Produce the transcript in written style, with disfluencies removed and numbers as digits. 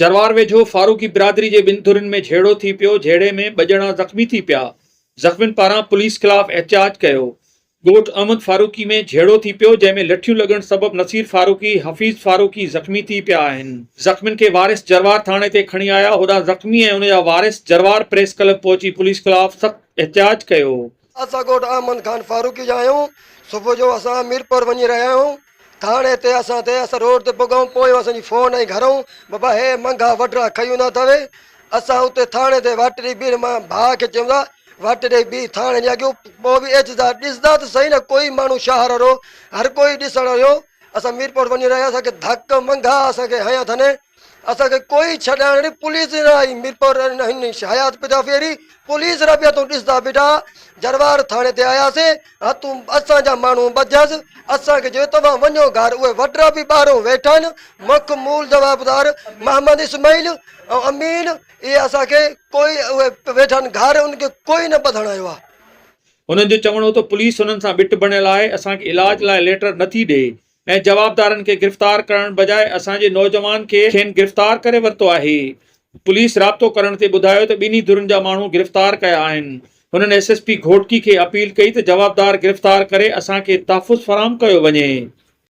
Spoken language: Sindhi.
جروار ويجهو فاروقي برادري جي ٻن ڌرين ۾ جهيڙو ٿي پيو، جهيڙي ۾ ٻه ڄڻا زخمي ٿي پيا، زخمين پاران پوليس خلاف احتجاج ڪيو. ڳوٺ احمد فاروقي ۾ جهيڙو ٿي پيو، جنهن ۾ لٺيون لڳڻ سبب نصير فاروقي، حفيظ فاروقي زخمي ٿي پيا آهن. زخمين کي وارث جروار ٿاڻي تي کڻي آيا، هوڏانهن زخمي ۽ ان جا وارث جروار پريس ڪلب پهچي پوليس خلاف سخت احتجاج ڪيو. اسان ڳوٺ احمد خان فاروقي جا آهيون، صبح جو اسان ميرپور وڃي رهيا آهيون، ٿاڻي تي اسان تي اسان روڊ تي پڳائون پويون اسان جي فون آئي گهرئون بابا هي منگها وڍرا کئي ويندا اٿوي اسان اتي ٿاڻي تي واٽ ڏئي بيهه مان ڀاء کي چيم ته واٽ ڏئي بيهه ٿاڻي جي اڳيون پوء به احتجاج ڏسندا ته سهي نه ڪوئي ماڻهو شهر رو هر ڪوئي ڏسڻ آيو اسان ميرپور وڃي رهيا اسان کي ڌڪ منگها اسان کي هنيا ٿني اسان کي ڪوئي ڇڏائڻ ري پوليس نه آئي ميرپور هن حيات پتافي ري پوليس را به هٿون ڏسدا بيٺا جروار ٿاڻي تي آياسي هٿون اسان جا ماڻهو ٻڌيس اسان کي چيو توهان وڃو گهر اهي وڏرا به ٻاهرون ويٺا آهن مک مول جوابدار محمد اسماعيل ۽ امين اهي اسان کي ڪوئي اهي ويٺا آهن گهر ان کي ڪوئي نه ٻڌڻ آيو آهي. هنن جو چوڻ هو ته پوليس هنن سان ٻٽ بڻيل آهي اسان کي علاج لاء ليٽر نٿي ڏئي ۽ جوابدارن کي گرفتار ڪرڻ بجاء اسان جي نوجوان کي کين گرفتار ڪري ورتو آهي. پوليس رابطو ڪرڻ تي ٻڌايو ته ٻنهي ڌرين جا ماڻهو گرفتار ڪيا آهن. هنن ايس ايس پي گهوٽڪي کي اپيل ڪئي ته جوابدار گرفتار ڪري اسان کي تحفظ فراهم ڪيو وڃي.